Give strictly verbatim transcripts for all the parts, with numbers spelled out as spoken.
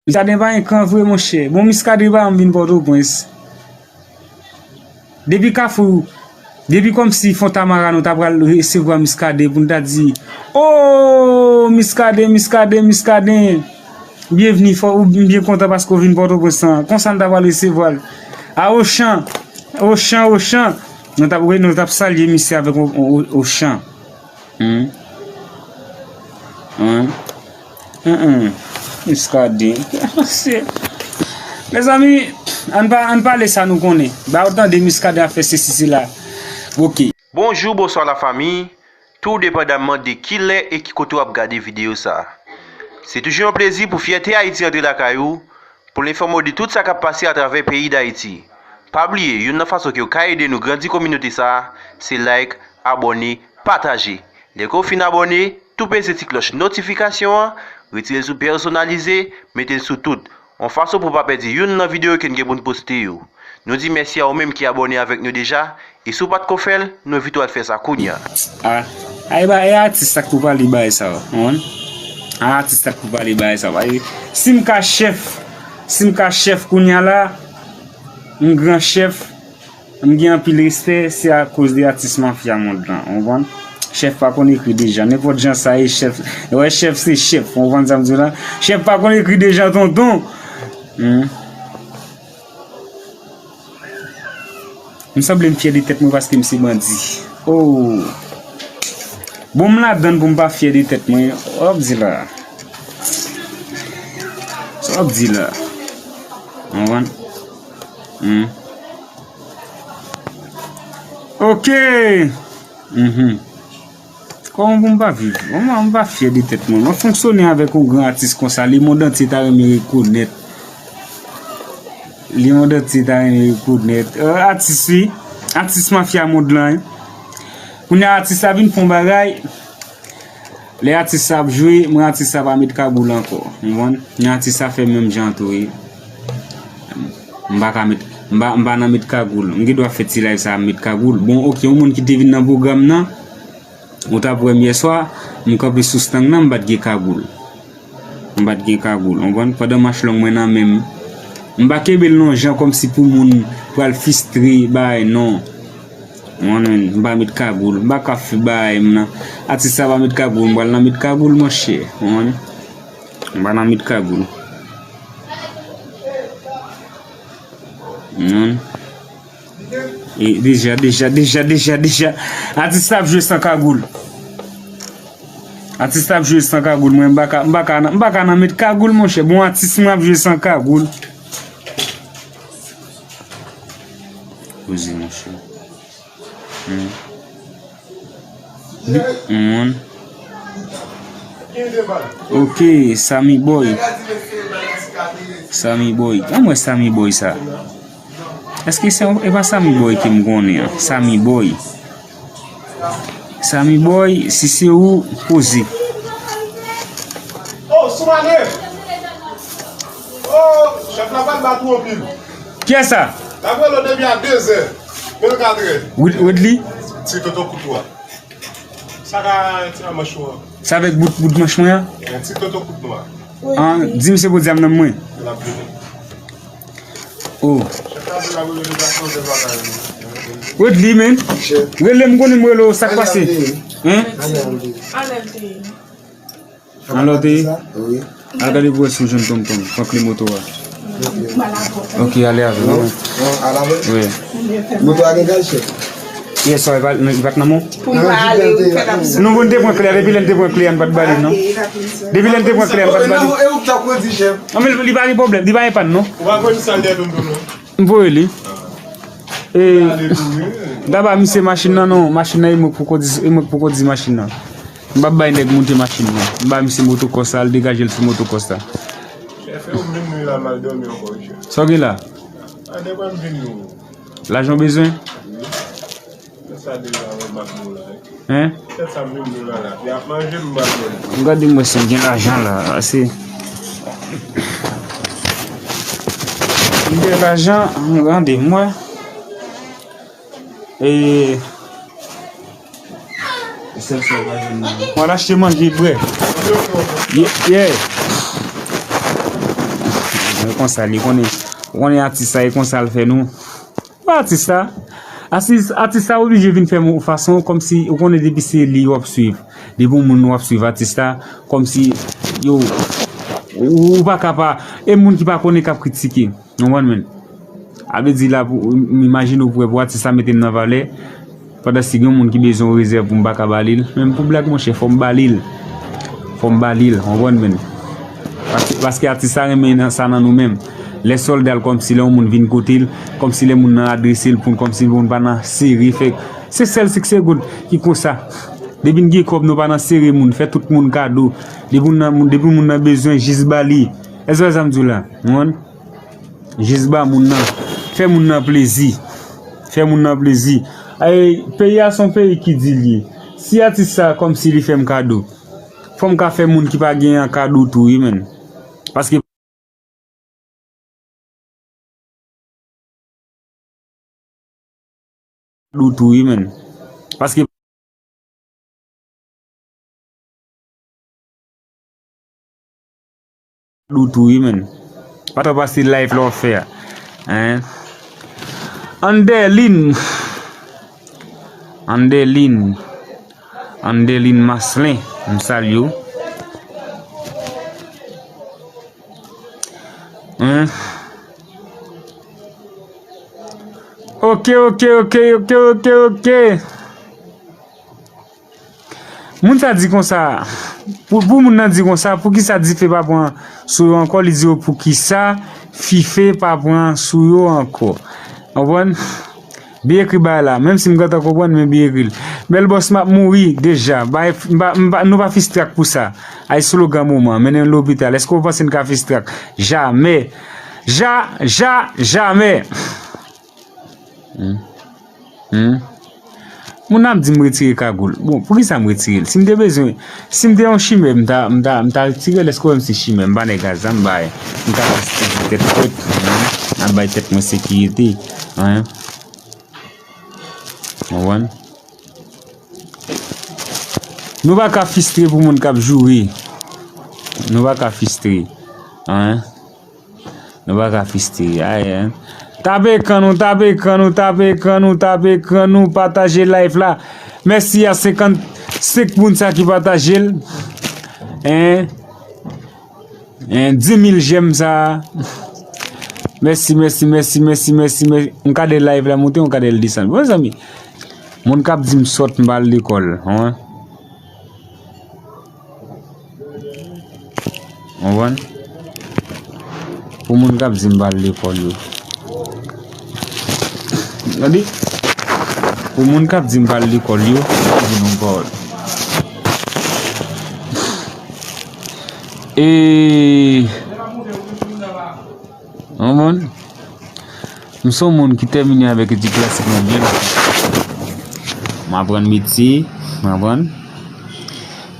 Miskaden pa gen kran vre, monchè. Bon, Miskaden pa janm vin Pòtoprens. Depi Kafou, depi kòmsi Fontamara nou ta pral resevwa Miskaden pou n ta di, "O, Miskaden, Miskaden, Miskaden. Byenvni, fò, ou byen kontan paske w vin Pòtoprens lan." Konsa n ta pral resevwa l. A Ochan, Ochan, Ochan. Nou t ap, nou t ap salye misye avèk O-, O-, Ochan. Hmm. Hmm. Hmm, hmm. Miskaden. Mezanmi, ann pa, ann pale sa nou konnen. Ba ou tande Miskaden ap fè sesi sela. Ok. Bonjou, bonswa lafanmi. Tou depandaman de kilè e ki kote w ap gade videyo sa a. Se toujou yon plezi pou Fyète Ayiti antre lakay ou, pou l enfòme w de tout sa k ap pase atravè peyi Dayiti. Pa bliye, youn nan fason ke w ka ede nou grandi kominote sa a, se like, abòne, pataje. Lè ke w fin abòne, tou peze ti klòch notifikasyon an, retire l sou pèsonalize, mete l sou tout. Yon fason pou w pa pèdi youn nan videyo ke n gen pou n poste yo. Nou di mèsi a ou menm ki abòne avèk nou deja, e si w pa t ko fè l, nou envite w al fè sa kounye a. A, a, e ba, e atis sa k pou pale bagay sa yo, w konprann? A, atis sa k pou pale bagay sa yo. Paske si m ka chèf, si m ka chèf kounye a la, m gran chèf, m gen anpil respè, se akoz de atis mafya mond lan, w konprann? Chèf pa konn ekri deja, nenpòt jan sa ye, chèf, wè, chèf se chèf, w konprann sa m di w la? Chèf pa konn ekri deja, tonton. Hmm. M sanble m fyè de tèt mwen paske m se bandi. Oh. Bon, m ladann pou m pa fyè de tèt mwen. Sa w ap di la? Sa w ap di la? W konprann? Hmm. Ok. Mhm. Kòman pou m pa viv? Mwen, m pa fyè de tèt mwen. Mwen fonksyone avèk yon gran atis konsa. Lemonn antye ta renmen rekonèt. Lemonn antye ta renmen rekonèt. Euh, atis, wi. Atis mafya mond lan, wi. Kounye a, atis la vin fè yon bagay. Lè atis sa ap jwe, mwen atis sa pa met kagoul ankò. Ou konprann? Men atis sa fè menm jan tou, wi. M pa ka met, m pa, m pa nan met kagoul. M gen dwa fè ti live sa a, m met kagoul. Bon, ok, yon moun ki te vin nan pwogram nan, ou t ap wè m yèswa, m kanpe sou stand nan, m pa t gen kagoul. M pa t gen kagoul, w konprann? Pandan manch long mwen nan men m. M pa kenbe l nan jan kòmsi pou moun pral fistre bagay, non. Mwen menm, m pa met kagoul, m pa ka fè bagay m nan. Atis sa pa met kagoul, m pral nan met kagoul, monchè. W konprann? M pa nan met kagoul. Non. E deja, deja, deja, deja, deja. Atis la ap jwe san kagoul. Atis la ap jwe san kagoul. Mwen, m pa ka, m pa ka, nan- m pa ka nan met kagoul, monchè. Bon, atis mwen ap jwe san kagoul. Poze, monchè. Hmm. Hmm. Ok, Sammy Boy. Sammy Boy. Ann wè Sammy Boy sa. Èske se, e pa Sammy Boy ke m konnen an? Sammy Boy. Sammy Boy, si se ou, poze. Oh, Soumane! Oh, chèf la pral bat ou anpil. Kiyès sa? L ap rele w depi a dezè, menm katrè. Wid-, Widley? Ti tonton koutwa. Sa ka ti nan manch ou an. Sa avèk bout, bout manch mwen an? Yon ti tonton kout nwa. An, di misye pou di a m nan mwen. L ap vini. Oh. Chèf la di l ap rele depi a dezè maten. Widley, men. Rele m, konnen m rele w, sa k pase? Hein? Anlè l te ye. Anlè w te ye? Wi. Al gade pou wè si w jwenn tonton, pran kle moto a. Ok, ale avè l. Wi. Moto a gen gaz, chèf? Yè swa, li pa, li pa t nan men w? Pou li pa ale, ou fè l ap sou. Nou, bon, te pran kle a, depi lè n te pran kle a, n pa t ba li, non? Depi lè n te pran kle a, n pa t ba li. E ou k t ap kondi, chèf? Non, men li pa gen pwoblèm, li pa gen pàn, non? Ou pa konn sa l dèyè tonton, non? M voye li. E, m ta ba misye machin nan, non. Machin nan, e mwen k pou kondi, e mwen k pou kondi machin nan. M p ap bay nèg moute machin nan. M ba misye motokòs la, al degaje l sou motokòs la. Chèf, e ou menm nou la mal dòmi ankò, wi, chèf. Sa w gen la? A, nèg pa m vin nou. Lajan w bezwen? Sa deja wè m ap nou la, wi. Hein? Tèt sa menm nou la la. Y ap manje m ba nou. M gade m wè si m gen lajan la. Se m gen lajan, m gade m wè. E sèl sa w pa jwenn nan. Mwen al achte manje, brè. Ye, ye. konsa li konnen, ou konnen atis sa e konsa l fè nou. Wè atis sa. Atis, atis sa oblije vin fè yon fason kòmsi ou konnen depi se li w ap swiv. Depi yon moun w ap swiv atis sa, kòmsi yo, ou, ou pa ka pa, e moun ki pa konnen k ap kritike. Ou konprann, men? A vle di la, pou, m imajine w prè pou atis sa mete m nan valè. Pandan si gen yon moun ki bezwen yon rezèv pou m pa ka ba li l. Men m pou blag, monchè, fò m ba li l. Fò m ba li l, ou konprann, men? Paske, paske atis sa renmen nan, sa nan nou menm. Lè sòlda l, kòmsi lè yon moun vin kote l, kòmsi lè moun nan adrese l pou n, kòmsi pou n pa nan sere, fè, se sèl sik se goud ki konsa. Depi n gen kòb, nou pa nan sere moun, fè tout moun kado. Depi moun nan, depi moun nan bezwen, jis ba li. Èske w wè sa m di w la? Ou konprann? Jis ba moun nan. Fè moun nan plezi. Fè moun nan plezi. Ay, peyi a se yon peyi ki di l ye. Si atis sa kòmsi li fè m kado, fò m ka fè moun ki pa gen an kado tou, wi, menn. Paske kado tou, wi, menn. Paske kado tou, wi, menn. Pa twò pase live la w ap fè a. Hein? Anderlin. Anderlin. Anderlin Maslin. M salye w. Hein? Ok, ok, ok, ok, ok, ok. Moun sa di konsa, pou, pou moun nan di konsa, poukisa dife pa pran sou yo ankò, li di yo poukisa fife pa pran sou yo ankò. Konprann? Byen ekri bagay la, menm si m gentan konprann, men byen ekri l. Bèl bòs, m ap mouri deja. Bay, m pa, m pa, nou pa fistrak pou sa. Ay slogan moman, mennen l lopital. Èske w panse n ka fistrak? Jamè. Ja, ja, jamè. Hmm. Hmm. Moun nan ap di m retire kagoul. Bon, poukisa m retire l? Si m te bezwen, si m te yon chimè, m ta, m ta, m ta retire l. Èske w wè m se chimè? M pa nèg a zam, bay. M ka fistike tèt frèt. Hmm. Ap bay tèt mwen sekirite. Hein? Konprann? Nou pa ka fistre pou moun k ap joure. Nou pa ka fistre. Hein? Nou pa ka fistre. Ay, hein? Tape ekran nou, tape ekran nou, tape ekran nou, tape ekran nou, pataje live la. Mèsi a senkannsenk moun sa ki pataje l. Hein? Hein, dis mil j'aime sa. Mèsi, mèsi, mèsi, mèsi, mèsi, mèsi. M gade live la monte, m gade l desann. Bon, zanmi, moun k ap di m sòt, m pa al lekòl, hein? Konprann? Pou moun k ap di m pa al lekòl yo. Tande? Pou moun k ap di m pa al lekòl yo, m di nou pawòl. E, yon moun, m se yon moun ki tèmine avèk etid klasik mwen byen lontan. M aprann metye, m aprann.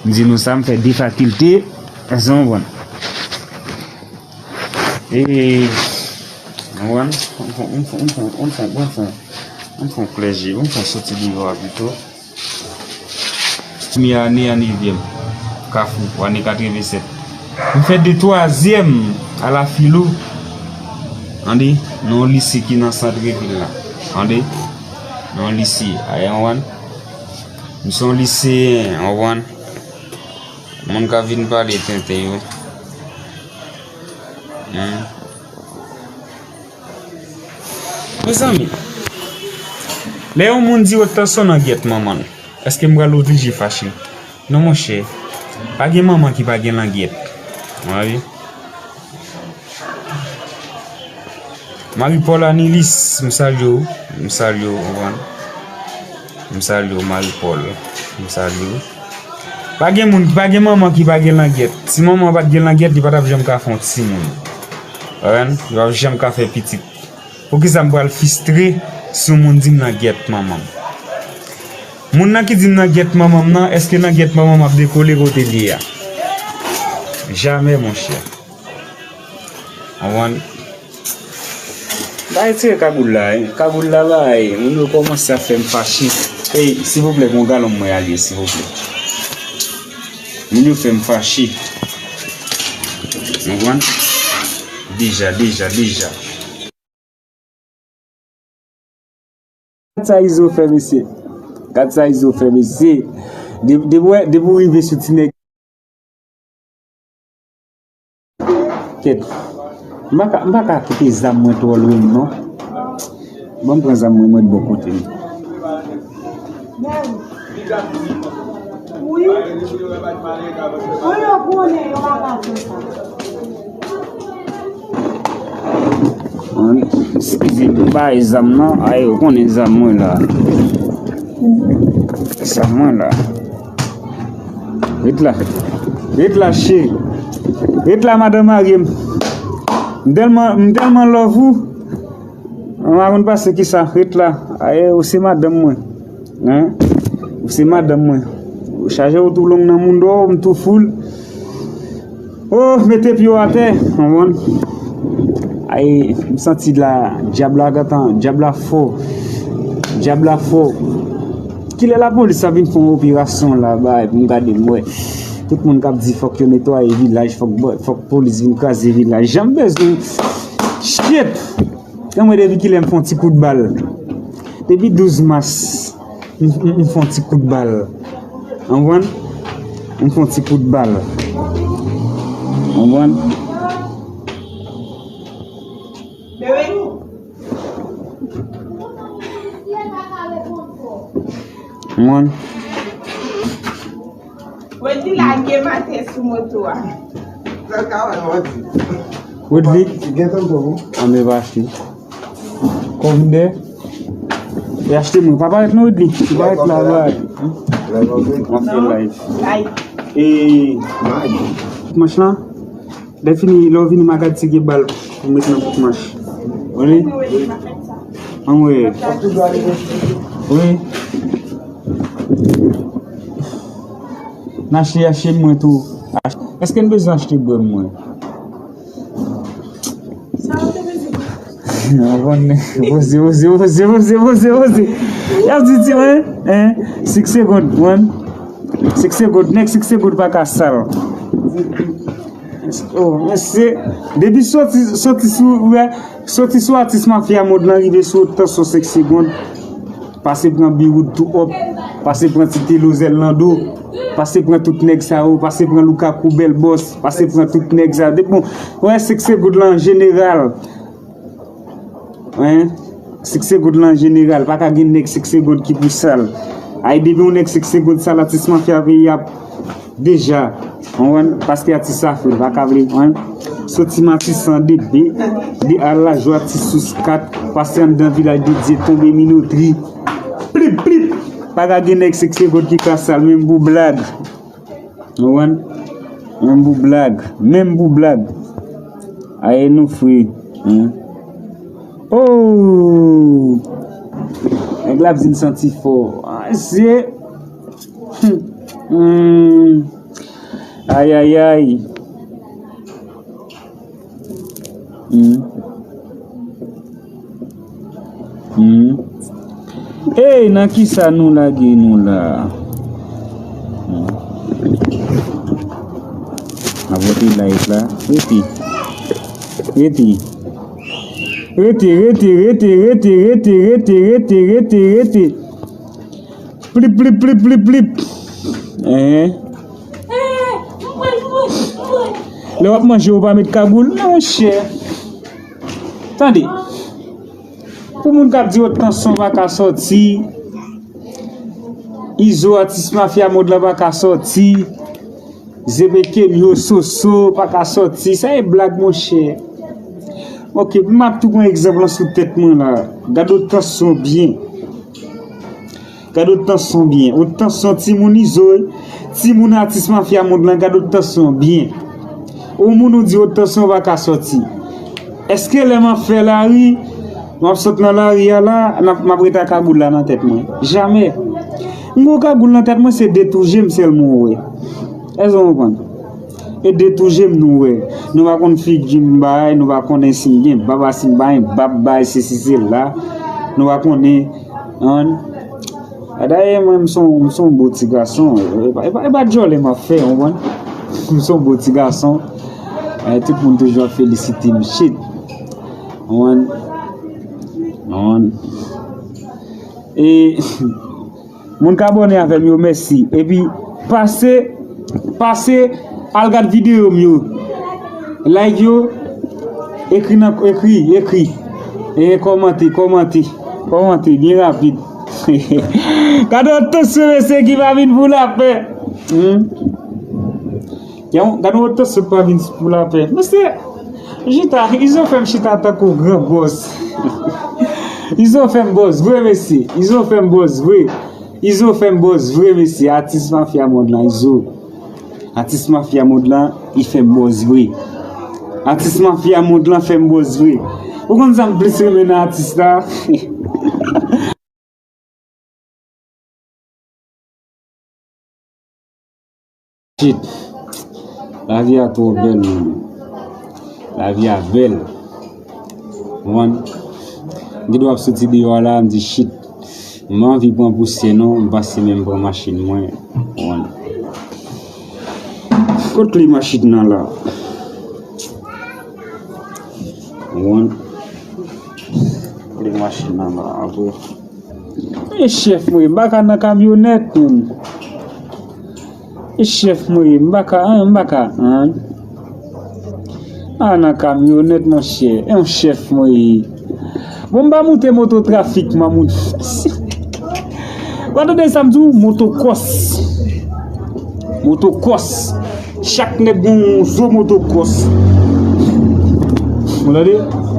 M di nou sa, m fè de fakilte, èske w konprann? E, w konprann? M fè, m fè, m fè, m fè, m fè, m fè yon klèji, m fè soti deyò a pito. Premye ane an nevyèm, Kafou, ane katrevennsèt. M fè de twazyèm a la filo, tande, nan yon lise ki nan sant vil la, tande, nan yon lise, a, w konprann? M se yon liseyen, w konprann? Moun k ap vin pale tenten yo. Hein? Mezanmi, lè yon moun di w tansyon nan gyèt manman l, èske m pral oblije fache? Non, monchè. Pa gen manman ki pa gen langyèt. Wi. Marie Paul Anilis, m salye w. M salye w, konprann. M salye w, Marie Paul. M salye w. Pa gen moun, pa gen manman ki pa gen langyèt. Si manman pa t gen langyèt, li pa t ap janm ka fè yon timoun. Konprann? Li p ap janm ka fè pitit. Poukisa m pral fistre si yon moun di m nan gyèt manman m? Moun nan ki di m nan gyèt manman m nan, èske nan gyèt manman m ap dekole kote l ye a? Jamè, monchè. Konprann? Ba retire kagoul la, hein. Kagoul la la, hein. Moun yo kòmanse ap fè m fache. Ey, silvouplè, gon galon mwen ale, silvouplè. Moun yo fè m fache. Konprann? Deja, deja, deja. Gad sa Izo fè, mesye. Gad sa Izo fè, mesye. De- Depi w- depi w rive sou ti nèg. Kèt. M pa ka, m pa ka kite zam mwen twò lwen, non. Ban m pran zam mwen, mwen bò kote m. Wi. Wi, yo konnen, yo pa ka fè sa. Eskize m, bay zam nan. Ay, ou konnen zam mwen la. Zam mwen la. Ret la. Ret la, cheri. Ret la, madanm marye m. M tèlman, m tèlman love ou. M pa konn pase kisa. Ret la. Ay, ou se madanm mwen. Hein? Ou se madanm mwen. Ou chaje, ou tou long nan moun do, m tou foul. Oh, mete pye w atè, konprann? Ay, m santi la, dyab la gentan, dyab la fò. Dyab la fò. Kilè lapolis ap vin fè yon operasyon la, bay, pou m gade, m wè. Tout moun k ap di fòk yo netwaye vilaj, fòk, fòk polis vin kraze vilaj. Jan m bezwen. Shit! Anmwe, depi kilè m fè yon ti kout bal? Depi douz mas, m, m, m fè yon ti kout bal. Konprann? M fè yon ti kout bal. Konprann? Konprann? Wedley lage maten sou moto a. Wedley? Gentan bon. Ann nou pa achte. Konbyen? E achte mwen. Pa parèt non, Wedley. Ou parèt la, la. W ap fè live. Live. E manch lan? Lè fini, lè w vini, m a gad si gen bal pou m met nan bout manch. Wi. Anmwe. Wi. N achte, achte mwen tou. Ach-, èske n bezwen achte bwè mwen? Sa w te bezwen? Poze, poze, poze, poze, poze, poze. Y ap di ti mwen, hein? Senk segonn, mwen. Senk segonn, nèg senk segonn pa ka sal. Oh, mesye, depi soti, soti sou, wè, soti sou atis mafya mond lan rive sou Haute Tension senk segonn. Pase pran Biwood tou op, pase pran Ti Telo Zèl Lando, pase pran tout nèg sa yo, pase pran Lukaku Bèl Bòs, pase pran tout nèg sa yo. Depi bon, wè senk segonn lan an jeneral. Hein? Senk segonn lan an jeneral, pa ka gen nèg senk segonn ki pou sal. Ay, depi yon nèg senk segonn sal, atis mafya peyi ap deja, konprann? Paske atis sa fre, pa ka vle, konprann? Soti Matisan de, de, de al lajwa ti sous kat, pase anndan vilaj de Dye, tonbe Minotri. Plip, plip! Pa ka gen nèg senk segonn ki ka sal, menm pou blag. Konprann? Menm pou blag. Menm pou blag. Aye nou fre. Hein? Oh! Nèg la ap di n santi fò. Ah, se. Hmm. Ay, ay, ay. Hmm. Hmm. Ey, nan kisa nou lage nou la? Hmm. Apote live la. Rete. Rete. Rete, rete, rete, rete, rete, rete, rete, rete, rete. Plip, plip, plip, plip, plip. Hein? Lè w ap manje, ou pa met kagoul? Monchè. Tande. Pou moun k ap di Haute Tension pa ka sòti, Izo atis mafya mond lan pa ka sòti, Zebe Kemyo Soso pa ka sòti, sa e blag, monchè. Ok, m ap tou pran egzanp lan sou tèt mwen la. Gade Haute Tension byen. Gade Haute Tension byen. Haute Tension, timoun Izo, timoun atis mafya mond lan, gade Haute Tension byen. Ou moun ou di Haute Tension pa ka sòti. Èske lè m ap fè lari, m ap sot nan lari a la, m ap, m ap ret ak kagoul la nan tèt mwen? Jamè. M gon kagoul nan tèt mwen, se de tou je m sèlman ou wè. Èske w konprann? E de tou je m nou wè. Nou pa konn figi m bay, nou pa konnen si m gen bab, si m pa gen bab bay, sesi sela. Nou pa konnen, an. A, dayè, mwen, m se yon, m se yon bo ti gason. E pa, e pa, e pa djòlè m ap fè, w konprann? M se yon bo ti gason. Ay, tout moun toujou ap felisite m. Shit. Ou konprann? Ou konprann? E moun k abòne avè m yo, mèsi. Epi pase, pase al gad videyo m yo. Like yo, ekri nan, ekri, ekri. E kòmante, kòmante, kòmante byen rapid. Gade yon tansyon mesye ki pa vin pou lapè. Hmm? Yon, gade yon tansyon pa vin pou lapè. Mesye, chita, Izo fè m chita tankou gran bòs. Izo fè m bòs vre, mesye. Izo fè m bòs vre. Izo fè m bòs vre, mesye. Atis mafya mond lan, Izo. Atis mafya mond lan, li fè m bòs vre. Atis mafya mond lan fè m bòs vre. Ou konn sa m plis renmen nan atis la? Shit. Lavi a twò bèl, man. Lavi a bèl. Ou konprann? M gen dwa ap soti deyò a la, m di, shit. M pa anvi pran pousyè non, m pase men m pran machin mwen. Ou konprann? Kot kle machin nan la? Ou konprann? Kle machin nan la, apre. E chèf mwen, m pa ka nan kamyonèt, menm. E chèf mwen, m pa ka, an, m pa ka, an. A, nan kamyonèt, monchè, e yon chèf mwen ye. Bon, m pa moute moto trafik, m a moute. W a tande sa m di w? Moto kòs. Moto kòs. Chak nèg gen yon zo moto kòs. Ou tande?